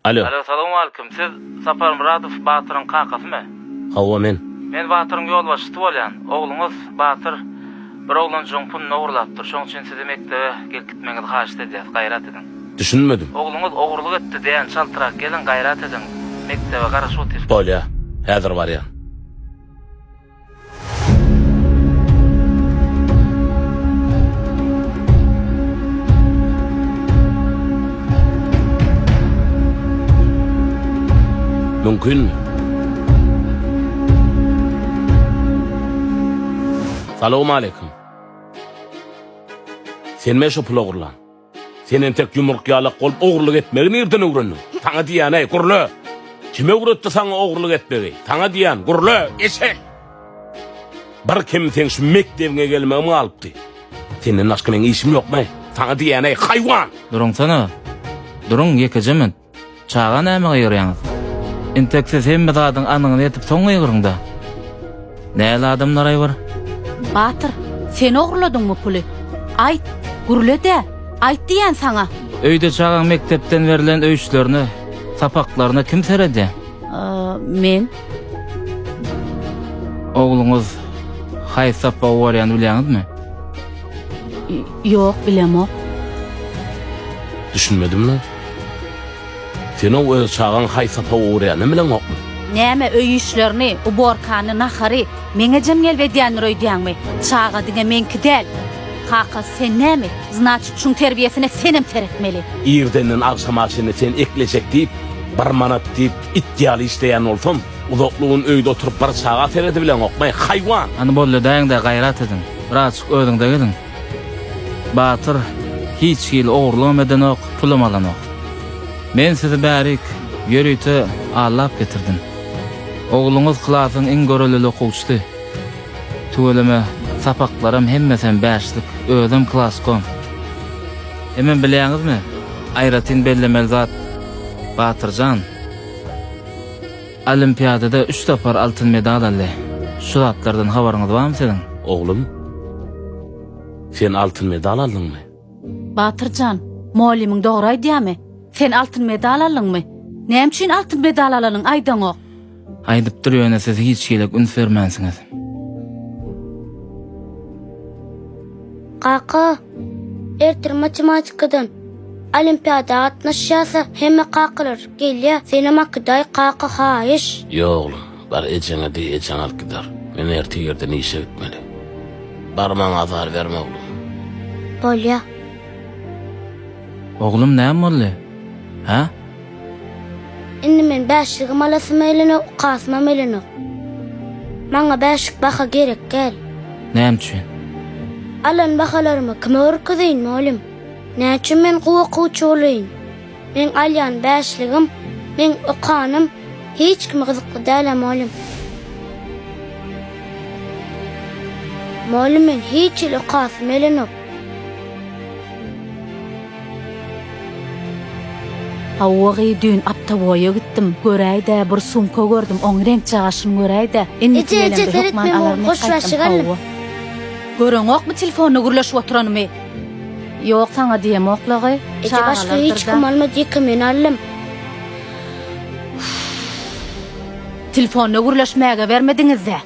Alo. Alo, salowmalikim. Siz Saparmyradow Batyryň kakasymy? Hawa, men. Men Batyryň ýolbaşçysy bolýan. Ogluňyz Batyr bir oglanjygyň puluny ogurlapdyr. Şoň üçin sizi mekdebe gelip gitmegiňizi haýyşt edýäs. Gaýrat ediň. Düşünmedim. Ogluňyz ogurlyk etdi diýýän, çaltrak geliň, gaýrat ediň. Mekdebe garaşyp otyrys. Bolýa. Häzir barýan. Mümkinmi? Salowmaleýkim. Senmi şo pul ogurlan? Sen entek ýumruk ýalak bolup ogurlyk etmegi nirden öwrendiň? Saňa diýýän-eý, gürle! Kim öwretdi saňa ogurlyk etmegi? Saňa diýýän, gürle, eşek! Bir kim seň şu mekdebiňe gelmegim galypdy. Senden başga meň işim ýokmy? Saňa diýýän-eý, haýwan! Duruňsana! Duruň, ýekeje men. Çaga näme gygyrýaňyz? Intek siz hemme zadyň anygyny edip soň gygyryňda. Näl adamlaraý bir? Batyr, sen ogurladyňmy puly? Aýt, gürle-dä, aýt diýýän saňa! Öýde çagaň mekdepden berlen öý işlerine, sapaklaryna kim seredýär? Men. Ogluňyz haýsy sapagy barýany bilýäňizmi? Ýok, bilemok. Düşünmedimle. Sen-ow öz çagaň haýsy sapagy ogurýanyny bileňokmy? Näme, öý işlerini, uborkany, nahary meň ejem gelip edýändir öýdýäňmi? Çaga diňe meňki däl. Kakasy sen näme? Znaçit şuň terbiýesine senem seretmeli. Irdenden agşama çenli sen eklejek diýip, bir manat diýip it ýaly işleýän bolsam, uzakly gün öýde oturyp bir çaga seredibileňokmy, haýwan! Hany boldy edäýiň-dä gaýrat ediň. Birazjyk özüňize geliň. Batyr hiç hili ogurlygam edenok, pulam alanok. Men sizi bärik ýörite allap getirdim. Ogluňyz klasyň iň görelili okuwçysy. Tüweleme, sapaklaram hemmesem bäşlik, özem klaskom. Hemem bilýäňizmi, aýratyn bellemeli zat, Batyrjan Olimpiadada üç sapar altyn medal aldy. Şu zatlardan habaryňyz barmy siziň? Oglum, sen altyn medal aldyňmy? Batyr jan, mugallymyň dogry aýdýamy? Sen altyn medal aldyňmy? Näme üçin altyn medal alanyňy aýdaňok? Aýdypdyr ýöne siz hiç hili üns bermänsiňiz. Kaka, ertir matematikadan olimpiada gatnaşýasa hemme kakalar gelýä senem akydaý kaka haýyş. Ýok oglum, bar ejeňe diý ejeň alyp gider. Men ertir irden işe gitmeli. Bar maňa azar berme oglum. Bolýa. Oglum näme boldy? Hä? Indi men bäşligem alasym gelenok, okasymam gelenok. Maňa bäşlik baha gerek däl. Näme üçin? Alan bahalarymy kime görkezeýin, mugallym? Näme üçin men gowy okuwçy bolaýyn? Meň alýan bäşligim, meň okanym hiç kime gyzykly däl-ä, mugallym. Mugallym, men hiç hili okasym gelenok. Hawa gyz düýn aptoboýa gitdim. Göräýdä bir sumka gördüm oň reňkjagaşyny göräýdä. Indiki Eje eje gelemde seret hökman men alaryn muňa diýip gaýtdym hoşlaşyk aldym. hawa. Göreňokmy telefonda gürleşip oturanymy? Ýok saňa diýemokla gyz. Eje başga hiç Çagalardyr-da. kim almady ýeke men aldym. Telefonda gürleşmäge bermediňizdä.